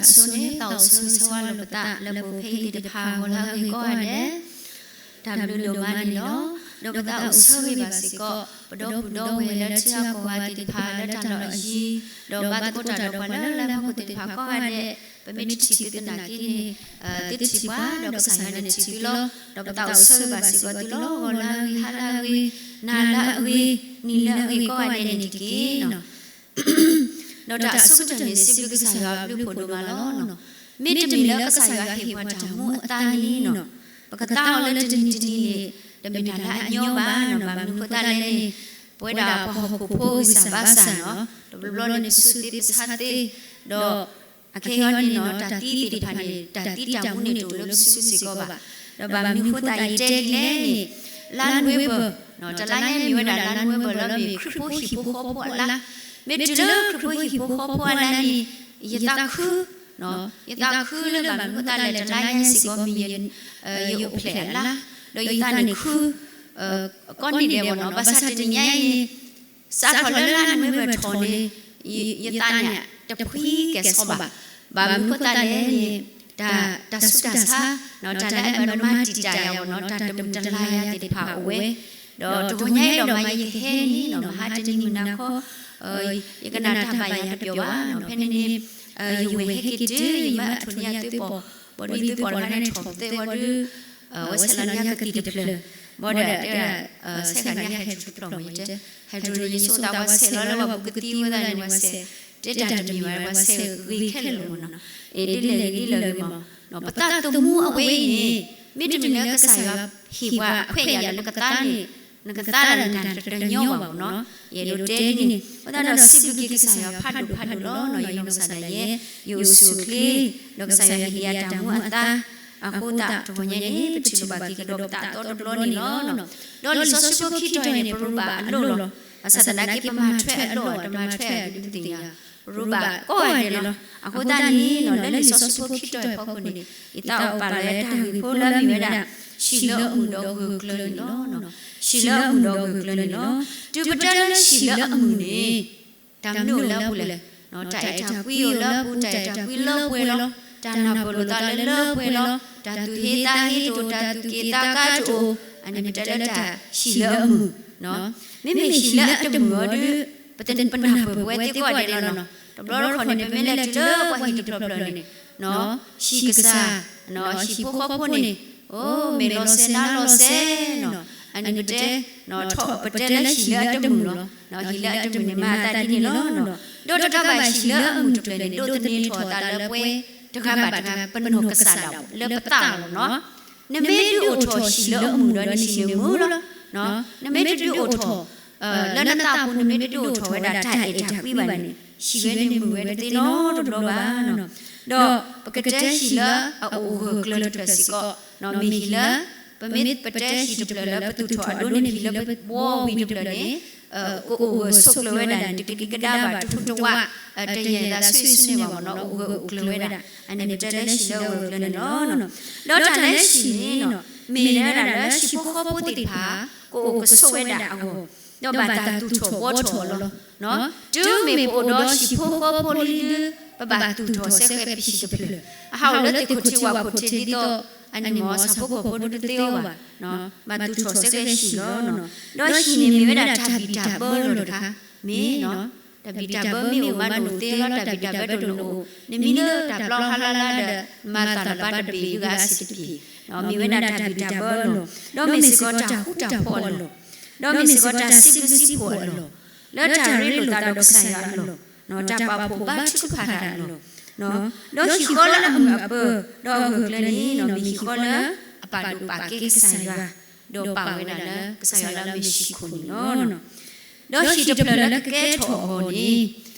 အဆိန့ၣ် ပသးအိၣ်ဆၢဂ့ၤဆၢဝါလိာ်ပသးလၢပအိၣ်ဖဲအံၤသ့ၣ်တဖၣ် ဂီၤလၢအဂ့ၤကိးဂၤဒဲး တၢ်ဘျုးဒိၣ်မးန့ၣ်လီၤ. ဒီးပသးအိၣ်ဆၢဂ့ၤဘၣ်စ့ၢ်ကီး ပဒီပုၢ်ဒီဝဲၢ်လၢထံဂၤကီၢ်ဂၤသ့ၣ်တဖၣ်လၢတၢ်လီၢ်အယံၤ, ဒီးဘါသကိးတၢ်ဒီးပှၤလၢလၢဟီၣ်ခိၣ်သ့ၣ်တဖၣ်ကိးဂၤဒဲး, ပမ့ၢ်တထံၣ်သုသနာ်က့န့ၣ် သုထံၣ်ပှၤ ဒီးကစၢ်ယွၤန့ၣ်ထံၣ်သုလီၤ. ဒီးပသးအိၣ်ဆၢဂ့ၤဘၣ်စ့ၢ်ကီးသုလီၤ. ဂီၤလၢအဂ့ၤ, ဟါလၢအဂ့ၤ, နၤလၢအဂ့ၤ, နံၤလၢအဂ့ၤကိးဂၤဒဲးန့ၣ်တက့ၢ်. ဒီးတၢ်အဆိကတၢၢ်န့ၣ် စံးဘျုးကစၢ်ယွၤဘျုးဖှိၣ်ဒိၣ်မးလီၤ. မ့တမ့ၢ်လၢကစၢ်ယွၤဟ့ၣ်ပှၤတၢ်မူအသါန့ၣ်, ပကသါအီၤလၢတနံၤတနံၤန့ၣ် တမ့ၢ်တၢ်လၢအညီဘၣ်. ဘၣ်မနုၤဃိသတးလဲၣ်န့ၣ် ပဝဲဒၣ်ပှၤဟီၣ်ခိၣ်ဖိဂံၢ်စၢ်ဘါစၢ်န့ၣ် တဘျီဘျီန့ၣ် ပဆူးသ့ပဆါသ့, ဒီး အခဲအံၤန့ၣ် တၢ်သံသ့ၣ်တဖၣ်န့ၣ် တၢ်သံတၢ်မူန့ၣ်တအိၣ်လၢပစုပူၤစ့ၢ်ကီးဘၣ်. ဒီးဘၣ်မနုၤဃိသတးယတဲဒ်လဲၣ်န့ၣ် လါနိၣ်ဝ့ဘၢၣ်, တလါညါမ့ၢ်ဝဲဒၣ်လါနိၣ်ဝ့ဘၢၣ်လၢမ့ၢ်ခရံာ်ဖိဟံၣ်ဖိဃီဖိအလါ, မ့ၢ်တုၤလၢခရံာ်ဖိဟံၣ်ဖိဃီဖိအလါန့ၣ် ယသးခု, ယသးခုလၢဘၣ်မနုၤဃိသတးလဲၣ် တလါညါစ့ၢ်ကီးမ့ၢ် ယအိၣ်ဖျဲၣ်အလါ, ဒီးယသးန့ၣ်ခု ကိးနံၤဒဲးဘၣ်န့ၣ် ဘၣ်ဆၣ်တနံၤညါအံၤန့ၣ် စးထီၣ်လၢလါနိၣ်ဝ့ဘၢၣ်ထီၣ်န့ၣ် ယသးန့ၣ် တဖှံကဲၣ်ဆိးဘၣ်. ဘၣ်မနုၤဃိသတးလဲၣ်န့ၣ် တၢ်ဆူးတၢ်ဆါ တၢ်လၢအမၤမၤတံာ်တာ်ယၤဘၣ်န့ၣ် တၢ်တမုာ်တလၤယၤသ့ၣ်တဖၣ်အိၣ်ဝဲ, ဒီးတဂီၤညါအံၤဒီးမ့ၢ်ယကဟဲန့ၣ် မဟါတနံၤမုၢ်နၤခီ ယကနၣ်တၢ်ဘၣ်ယၤတပျီၤဘၣ်. ဖဲန့ၣ်န့ၣ် ယဝဲၢ်ဟဲက့ၤတုၤ ယမၢအထိၣ်န့ၢ်ယသုးပီၣ်, ဘၣ်ဒီးသုးပီၣ်တခါန့ၣ်ထီၣ်ပသဲဝဲဒုး ဝဲဆဲးလီၤန့ၢ်ကသံၣ်တဖျၢၣ်, ဘၣ်ဒီးတဲ ဆဲးဃာ်န့ၢ်ဟဲထူၣ်တဖျၢၣ်မ့ၢ်ယတဲ, ဟဲထူၣ်န့ၢ်ယဆိသး ဝဲဆဲးလီၤလၢပှၤပူၤကသံဝဲဒၣ်န့ၣ် ဝဲဆဲး တဲတၢ်တမံၤဘၣ် ဝဲဆဲးဂ့ၤခဲလၢာ်မ့ၢ်နီၤ, ဒ်လဲၣ်ဂ့ၤဒ်လဲၣ်ဂ့ၤမ့ၢ်နီၤ, ပသးသမူအဝဲအံၤန့ၣ် မ့တမ့ၢ်လၢကစၢ်ယွၤဟ့ၣ်ပှၤအခွဲးအယာ်လၢပကသါန့ၣ် နကသါတၢ်န့ၣ်တၢ်တညီဘၣ်မ့ၢ်နီၤ, ယအဲၣ်ဒိးတဲဒ်န့ၣ်, အဃိသတးဒီးစံးဘျုးက့ၤကစၢ်ယွၤဖးဒိၣ်ဖးဒိၣ်လီၤနီၤ, ယနီၢ်ကစၢ်ဒၣ်ယဲ ယအိၣ်ဆူၣ်အိၣ်ချ့, ဒီးကစၢ်ယွၤဟ့ၣ်ယၤတၢ်မူအသါ, အဃိသတးတဂီၤညါန့ၣ် ပထံၣ်လိာ်ဘၣ်က့ၤကဒီးပသးအသီတဘျီန့ၣ်လီၤ. ဒီးလံာ်စီဆှံဖိခံတီၤအံၤန့ၣ် ပရူးဘၣ်အလိၣ်လီၤ, ဘၣ်ဆၣ်သနာ်က့ ပမၤထွဲအလိၣ် တမၤထွဲအလိၣ်တသ့ၣ်ညါ, ပရူးဘၣ်ကိးဂၤဒဲးလီၤ. အဃိသတးန့ၣ်နီၤ လၢလံာ်စီဆှံဖိခံတီၤအံၤဖီခိၣ်န့ၣ် ယသးအိၣ်ပာ်လီၤဝဲတၢ်ဂ့ၢ်ဖိလၢအမ့ၢ်ဝဲဒၣ် ဟံၣ်လၢအမုာ်ဒီးဂၢၢ်ကျၢၤန့ၣ်လီၤ. ဟံၣ်လၢအမုာ်ဒီးဂၢၢ်ကျၢၤန့ၣ်လီၤ. တုၤပတဲလၢဟံၣ်လၢအမုာ်န့ၣ် တၢ်မနုၤအိၣ်လၢအပူၤလဲၣ်, တၢ်အဲၣ်တၢ်ကွံအိၣ်လၢအပူၤ, တၢ်အဲၣ်တၢ်ကွံလၢပှဲၤလီၤ, တၢ်နၢ်ပၢၢ်လိာ်သးလၢလၢပှဲၤလီၤ, တၢ်သူၣ်ဟ့သးဟ့တအိၣ်, တၢ်သူၣ်က့ၣ်သးကါတအိၣ်, အန့ၣ်ပတဲလၢတၢ်ဟံၣ်လၢအမုာ်. မ့မ့ၢ်ဟံၣ်လၢအတမုာ်အီၤဒီး ပတပနၢ်ပၢၢ်ပဝဲသ့ၣ်ကိးဂၤဒဲးလီၤနီၤ. တဘျီတခီၣ်န့ၣ် ပမ့ၢ်လဲၤတုၤလၢပှၤဟံၣ်တဖျၢၣ်ဖျၢၣ်န့ၣ် ဟံၣ်ကစၢ် ဟံၣ်ဖိဃီဖိန့ၣ် အိၣ် မဲာ်လီၤစဲၤနါလီၤစဲၤနီၤ. အန့ၣ်ပတဲ ထီၣ်ပတဲလၢဟံၣ်လၢအတမုာ်လီၤ. ဟံၣ်လၢအတမုာ်န့ၣ် မၤအသးဒ်န့ၣ်လီၤ. ဒီးတကးဘၣ်ဟံၣ်လၢအမုာ်တဖျၢၣ်န့ၣ် ဒိးသန့ၤထီၣ်အသးလၢပှဲၤတဂၤဘၣ်တဂၤ ပနီၢ်ကစၢ်ဒၣ်လၢပသးလီၤနီၤ. နမ့ၢ်ဒုးအိၣ်ထီၣ်ဟံၣ်လၢအမုာ်ဒီးနဟံၣ်န့ၣ်မုာ်လီၤ. နမ့ၢ်တဒုးအိၣ်ထီၣ် လၢနသးပူၤန့ၣ် မ့ၢ်တဒုးအိၣ်ထီၣ်ဝဲဒၣ်တၢ်အဲၣ်တၢ်ကွံဘၣ်န့ၣ် ဟံၣ်ဝဲန့ၣ်မုာ်ဝဲတသ့နီတဘျီဘၣ်နီၤ. ဒီးပကတဲဟံၣ်လၢအအိၣ်ဂၢၢ်ကျၢၤတဖျၢၣ်စ့ၢ်ကီး မ့ၢ်ဟံၣ်လၢ ပမ့ၢ်ပတဲဟံၣ်တဖျၢၣ်လၢပသူၣ်ထီၣ်အဒိန့ၣ် ဟံၣ်လၢပဘှီဝံၤတဖျၢၣ်န့ၣ် ကအိၣ်ဂၢၢ်ဆိးကျၢၤဝဲဒၣ်န့ၣ် တက့ၤကဒါဘၣ်တဟူးတဝး တယံာ်သးဆူၣ်ဆူၣ်န့ၣ်ဘၣ်မ့ၢ်နီၤ အိၣ်ဂၢၢ်အိၣ်ကျၢၤဝဲဒၣ် အန့ၣ်ပတဲလၢဟံၣ်လၢအဂၢၢ်ကျၢၤန့ၣ်လီၤ. ဒီးတၢ်လၢဟံၣ်န့ၣ်နီၤ မ့ၢ်ဝဲဒၣ်လၢဟံၣ်ဖိဃီဖိသ့ၣ်တဖၣ် ကအိၣ်ကဆိးဝဲဒၣ်အဂီၢ် ဒီးဘၣ်တၢ်သူၣ်ထီၣ်ဘှီထီၣ်လီၤ. တုၤမ့ၢ်ပအိၣ်ဒီးဟံၣ်ဖိဃီဖိလံဒီး ပဘၣ်သူၣ်ထီၣ်စဲဃဲၤပဟံၣ်တဖျၢၣ် အဟးအိၣ်လၢသ့ၣ်ခိၣ်ထံးဝၣ်ခိၣ်ထံးဒ်သိး အန့ၣ်မ့ၢ်ဆၣ်ဖိကီၢ်ဖိတသ့အီၤဘၣ် ဘၣ်သူၣ်ထီၣ်စဲဃဲၤဟံၣ်လီၤ. ဒီးဟံၣ်န့ၣ်မ့ၢ်ဝဲဒၣ်တၢ်ဘံၣ်တၢ်ဘၢလီၤတခါ မ့ၢ် တၢ်ဘံၣ်တၢ်ဘၢမ့ၢ်အိၣ်မးနအိၣ်သ့လီၤ တၢ်ဘံၣ်တၢ်ဘၢတအိၣ်နအိၣ် နမံလၢတၢ်ပျီဟါလါလါဒီး မၤသးလၢၤဘၣ်တဘ့ၣ်ဒုဂၤအဆံးတက့ၢ် မ့ၢ်ဝဲဒၣ်တၢ်ဘံၣ်တၢ်ဘၢအလီၢ် ဒီးမ့ၢ်စ့ၢ်ကီးတၢ်ဃူတၢ်ဖိးအလီၢ် ဒီးမ့ၢ်စ့ၢ်ကီးတၢ်စံးဘျုးစံးဖှိၣ်အလီၢ် လၢတၢ်ရ့လိာ်သးဒီးကစၢ်ယွၤအလီၢ် တၢ်ပာ်ဖှိၣ်ဘါထုကဖၣ်တၢ်အလီၢ် ဒီးဟံၣ်ဃီလၢအမုာ်အပၢၤ ဒီးအဂၢၢ်ကျၢၤန့ၣ် မ့ၢ်ဟံၣ်ဃီလၢအပာ်ဒိၣ်ပာ်ကဲကစၢ်ယွၤ ဒီးပာ်ဝဲဒၣ်လၢကစၢ်ယွၤလၢအမ့ၢ်ဟံၣ်ခိၣ်န့ၣ်လီၤ. ဒီးဟံၣ်တဖျၢၣ်လၢကကဲထီၣ်အဂီၢ်န့ၣ်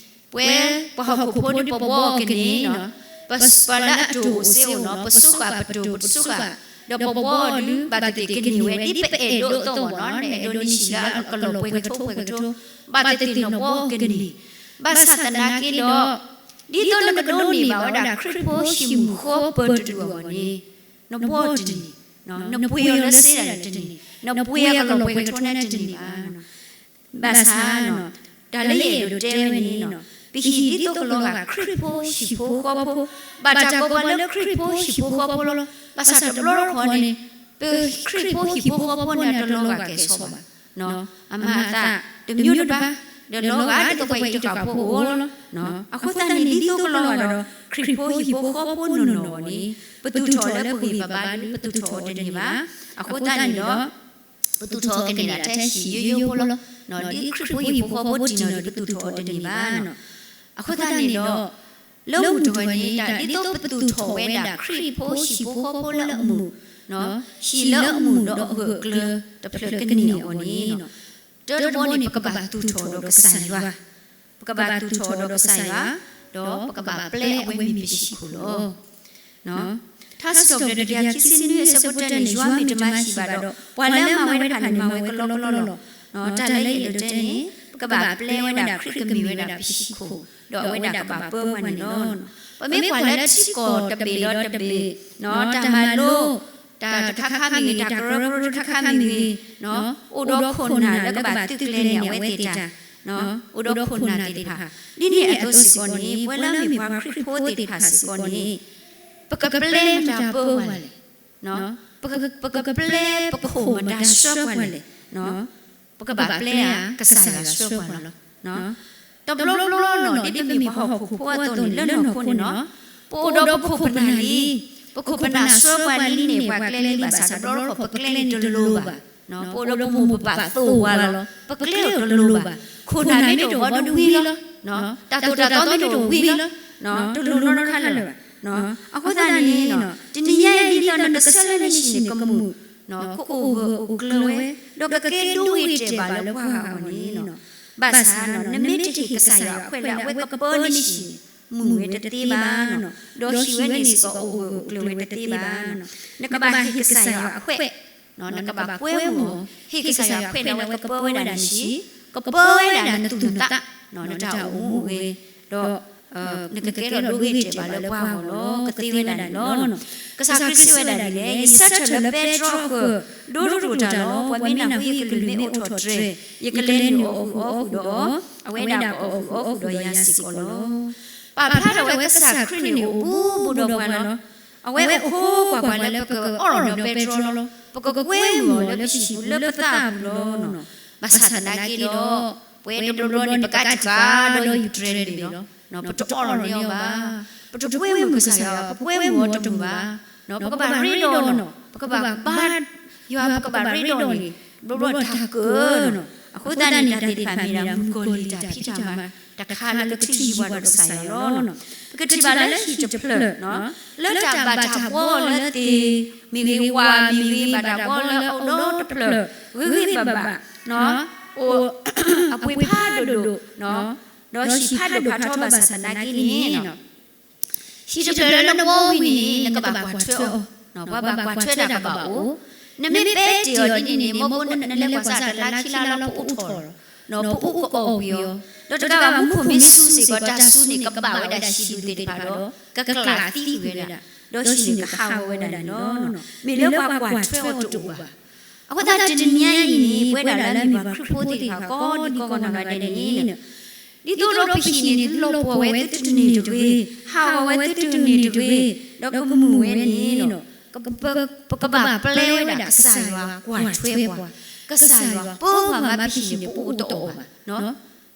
ပဝဲပှၤဟီၣ်ခိၣ်ဖိဒီးပဘှီအီၤကန့ၢ် ပှၤလၢအတိၢ်အိၣ်စ့အိၣ်နီၤ ပစိဃာ်ပတိၢ်ပစိဃာ် ဒီးပဘှီအီၤဒုး ဘၣ်သ့ၣ်သ့ၣ်ကန့ၢ်ဝဲ ဒ်ပအဲၣ်ဒိးအသိးမ့ၢ်နီၤ နအဲၣ်ဒိးန့ၢ်ဟံၣ်လၢအကလီၤပှဲၤကထိပှဲၤကထိ ဘၣ်သ့ၣ်သ့ၣ်နဘှီအီၤကန့ၢ် ဘၣ်ဆၣ်သနာ်က့ဒီး ဒ်သိးနကဒိးန့ၢ်ဘၣ်ဝဲဒၣ်ခရံာ်ဖိဟံၣ်မုၢ်ဃီပၢၤတဒူၣ်အဂီၢ်န့ၣ် နဘှီအီၤတန့ၢ် နပှ့ၤအီၤလၢစ့ဒၣ်တန့ၢ် နပှ့ၤအကလီၤပှဲၤကထိန့ၣ်တန့ၢ်ဘၣ် ဘၣ်ဆၣ် တၢ်လၢယအဲၣ်ဒိးတဲဝဲန့ၣ် ပဟံၣ်ဒ်သိးကလီၤဂာ်ခရံာ်ဖိဟံၣ်ဖိဃီဖိ, ဘၣ်တၢ်ကိးပှၤလၢခရံာ်ဖိဟံၣ်ဖိဃီဖိလီၤ. ဘၣ်ဆၣ်တဘျီတခီၣ်န့ၣ် ပခရံာ်ဖိဟံၣ်ဖိဃီဖိန့ၣ်တလီၤဂာ်ကဲဆိးဘၣ်. အမၤအသးတမံၤတဘၣ်, ဒီးလီၤဂာ်ဒ်သိးပှၤအံၤတကးဖိအဂီၢ်လီၤ. အဃိသတးန့ၣ် ဒ်သိးကလီၤဂာ်ဒီး ခရံာ်ဖိဟံၣ်ဖိဃီဖိနီၢ်နီၢ်အဂီၢ်န့ၣ် ပသူၣ်ထီၣ်လၢပဂံၢ်ပဘါဒီး ပသူၣ်ထီၣ်အီၤတန့ၢ်ဘၣ်. အဃိသတးန့ၣ်ဒီး ပသူၣ်ထီၣ်ကန့ၢ်ဒၣ်ထဲဟံၣ်ယိယိဖိလီၤ. ဒ်ခရံာ်ဖိဟံၣ်ဖိဃီဖိတံၢ်နီၢ်ဒီး ပသူၣ်ထီၣ်အီၤတန့ၢ်ဘၣ်. အဃိသတးန့ၣ်ဒီး လၢမုၢ်တဂီၤန့ၣ် တၢ်ဒ်သိးပသူၣ်ထီၣ်ဝဲဒၣ်ခရံာ်ဖိဟံၣ်ဖိဃီဖိလၢအမုာ်, ဟံၣ်လၢအမုာ်ဒီးအဂၢၢ်အကျၢၤတဖျၢၣ်ကန့ၢ်အီၤန့ၣ် တၢတဘီန့ၣ် ပကဘၣ်သူၣ်ထီၣ်ဒီးကစၢ်ယွၤ, ပကဘၣ်သူၣ်ထီၣ်ဒီးကစၢ်ယွၤ, ဒီးပကဘၣ်ပျဲအဝဲမ့ၢ်ပဟံၣ်ခိၣ်လီၤ. ထါစံးထီၣ်ပတြၢၤတကယၤခံဆံနွံအဆၢဖိတၢန့ၣ် ယွၤမ့ၢ်တမၤဟံၣ်ဘၣ်ဒီး ပှၤလၢအမၤဝဲတဖၣ်န့ၣ် မၤဝဲကလီကလီလီၤ. တၢ်လၢယအဲၣ်ဒိးတဲန့ၣ် ပကဘၣ်ပျဲဝဲဒၣ်ခရံာ်ကမ့ၢ်ဝဲဒၣ်ပဟံၣ်ခိၣ်, ဒီးအဝဲဒၣ်ကဘၣ်ပၢပှၤန့ၣ်လီၤ. ပမ့ၢ်ကွၢ်လၢထံကီၢ်တဘ့ၣ်ဒီးတဘ့ၣ်, တၢ်မၤလိ တၢ်တခါခါမ့ၢ်ဂ့ၤ, တၢ်ကရၢကရိတခါခါမ့ၢ်ဂ့ၤ, အိၣ်ဒီးခိၣ်နၢ်လၢကဘၣ်သုးကျဲၤန့ၢ်အဝဲသ့ၣ်တၢ်, အိၣ်ဒီးခိၣ်နၢ်သ့ၣ်တဖၣ်, ဒ်န့ၣ်အသိးစ့ၢ်ကီးန့ၣ် ပဝဲလၢအမ့ၢ်ပှၤခရံာ်ဖိသ့ၣ်တဖၣ်စ့ၢ်ကီးန့ၣ် ပကပျဲမတၤပၢပှၤလဲၣ်, ပကပျဲပခိၣ်မတၤဆှၢပှၤလဲၣ်, ပကဘၣ်ပျဲဧါ ကစၢ်ယွၤဆှၢပှၤလီၤ. တဘျီဘျီနီၤ ဒ်ပမ့ၢ်ပှၤဟီၣ်ခိၣ်ဖိအသိးန့ၣ် လၢနီၢ်ခိန့ၣ်နီၤ ပအိၣ်ဒီးပခိၣ်ပနၢ်လံ, ပခိၣ်ပနၢ်ဆှၢပှၤလံန့ၢ်ပှၤကျဲလံ ဘၣ်ဆၣ်တဘျီတခီၣ်ပကျဲန့ၣ်တလိၤဘၣ်, ပအိၣ်ဒီးပမိၢ်ပပၢ်သိၣ်ပှၤလီၤ, ပကျဲအိၣ်တလိၤဘၣ်, ခိၣ်နၢ်မ့ၢ်တအိၣ်ဘၣ်ဒီးဝံၤလီၤ, တၢ်သိၣ်တၢ်သီမ့ၢ်တအိၣ်ဝံၤလီၤ, တလိၤနီတခါလၢၤဘၣ်. အဃိသတးန့ၣ် တနံၤညါအံၤဒ်သိးနကဆၢလၢနဟံၣ်န့ၣ်ကမုာ်, ကအိၣ်ဂၢၢ်အိၣ်ကျၢၤဝဲ, ဒီးကကဲဒိဂ့ၤတဲာ်ဘၣ်လၢပှၤဂၤအဂီၢ်န့ၣ်, ဘၣ်ဆၣ် နမ့ၢ်တဟ့ၣ်ကစၢ်ယွၤအခွဲးဒၣ် အဝဲကပၢနဟံၣ်န့ၣ် မုာ်ဝဲတသ့ဘၣ်, ဒီးဟံၣ်ဝဲန့ၣ်စ့ၢ်ကီးအိၣ်ဂၢၢ်အိၣ်ကျၢၤဝဲတသ့ဘၣ်. နကဘၣ်ဟ့ၣ်ကစၢ်ယွၤအခွဲး, နကဘၣ်ပှဲၤမုာ်အီၤ, ဟ့ၣ်ကစၢ်ယွၤအခွဲးဒၣ် အဝဲကပၢဝဲဒၣ်နဟံၣ်, ကပၢဝဲဒၣ်နသူၣ်နသး, နတၢ်အိၣ်မူအိၣ်ဂဲၤ, ဒီး နကကဲထီၣ်ဒိဂ့ၤတဲာ်ဘၣ်လၢပှၤဂၤအဂီၢ်လီၤ. ကသ့ဝဲဒၣ်န့ၣ်လီၤ. ကစၢ်ခရံာ်စံးဝဲဒၣ်ဒ်လဲၣ်, ယဆၢထၢၣ်လၢပဲတြီဃၢၤ ဒိတကျိၤတၢ်လီၤ. ပှၤမ့ၢ်နၢ်ဟူယကလုၢ်မ့ၢ်အိၣ်ထီၣ်တြဲၤ, ယကလဲၤနုာ်အီၣ်ဃုာ်အီဃုာ်ဒီးအီၤ, အဝဲဒၣ်ကအီၣ်ဃုာ်အီဃုာ်ဒီးယၤစ့ၢ်ကီးလီၤ. ပာ်ဖျါထီၣ်ဝဲကစၢ်ခရံာ်န့ၣ်အိၣ်ဘူးဘူးဒီးပှၤလီၤ. အဝဲအိၣ်ဃိကွၢ်ပှၤလၢပကအီၣ်လီၤဒီးပဲတြီလီၤ. ပကကွဲမုာ်အီၤလၢပဟံၣ်ပူၤလၢပသးအပူၤလီၤ. ဘၣ်ဆၣ်သနာ်က့ဒီး ပဝဲတဘျီဘျီန့ၣ် ပကးတံာ်ဃာ်ဒီးယုၢ်တြဲၤတဘ့ၣ်လီၤ. ပတအီၣ်လီၤန့ၢ်အီၤဘၣ်. ပတကွဲမုာ်ကစၢ်ယွၤ, ပကွဲမုာ်အီၤတမုာ်ဘၣ်. ပကဘၣ်ရ့ဒီးအီၤနီၤ, ပကဘၣ်ဘါယွၤ, ပကဘၣ်ရ့ဒီးအီၤန့ၣ် ဘျီဘျီတၢ်ကၢနီၤ. အဃိသတးန့ၣ် တၢ်သ့ၣ်တဖၣ်မ့ၢ်ဒၣ်မုၣ်ကီၤလံၢ်တၢ်ဖံးတၢ်မၤ တခါလၢကထုးယံၤပှၤဒီးကစၢ်ယွၤလီၤ. ပကထံၣ်ဘၣ်လၢဟံၣ်တဖျၢၣ် လၢတၢ်ဘၣ်တၢ်ဘှီလၢသ့ၣ်မ့ၢ်ဂ့ၤ, ဝၣ်မ့ၢ်ဂ့ၤ, ဘၣ်တၢ်ဘှီလၢအအိၣ်ဒီတဖျၢၣ် ဂ့ၤဂ့ၤဘၣ်ဘၣ် အိၣ်အပှ့ၤဖးဒိၣ်ဒိၣ်, ဒီးဟံၣ်ဖးဒိၣ်ဖးထီဘၣ်ဆၣ်သနာ်က့န့ၣ် ဟံၣ်တဖျၢၣ်လၢနဘှီဝံၤန့ၣ် နကဘၣ်ကွၢ်ထွဲအီၤ, ပှၤဘၣ်ကွၢ်ထွဲတၢ်ကဘၣ်အိၣ်. နမ့ၢ်ပဲတ့ၢ်အီၤဒ်န့ၣ်န့ၣ် မ့ၢ်ဘိနလဲၤကွၢ်စၢ်တလါခံလါလီၤ ပအိၣ်ထီၣ်လီၤ, ပအိၣ်ကအီၣ်ကွံာ်အီၤ, ဒီးတကးဘၣ်မူခိၣ်မ့ၢ်စူၤစ့ၢ်ကီး တၢ်စူၤန့ၣ်ကဘၣ်ဝဲဒၣ်ဟံၣ်ဒူၣ်သ့ၣ်တဖၣ်ဒီး ကကျးသံကွံာ်ဝဲဒၣ်, ဒီးဟံၣ်န့ၣ်ကဟးဂီၤဝဲဒၣ်န့ၣ်လီၤ. မ့ၢ်လၢပှၤကွၢ်ထွဲအီၤတအိၣ်ဘၣ်. အဃိသတးတနံၤညါအံၤန့ၣ် ပဝဲဒၣ်လၢအမ့ၢ်ပှၤခရံာ်ဖိသ့ၣ်တဖၣ် ကိးဒံကိးဂၤဒဲးန့ၣ် ဒ်သိးဒီးပဟံၣ်န့ၣ် လီၤပှီၢ်ဝဲသုတန့ၢ်တဂ့ၤ, ဟးဂီၤဝဲသုတန့ၢ်တဂ့ၤ, ဒီးကမုာ်ဝဲန့ၣ် ပကဘၣ်ပျဲဝဲဒၣ်ကစၢ်ယွၤကွၢ်ထွဲပှၤ, ကစၢ်ယွၤပၢပှၤမၤပဟံၣ်န့ၣ် ပအိၣ်တအီၣ်ဘၣ်.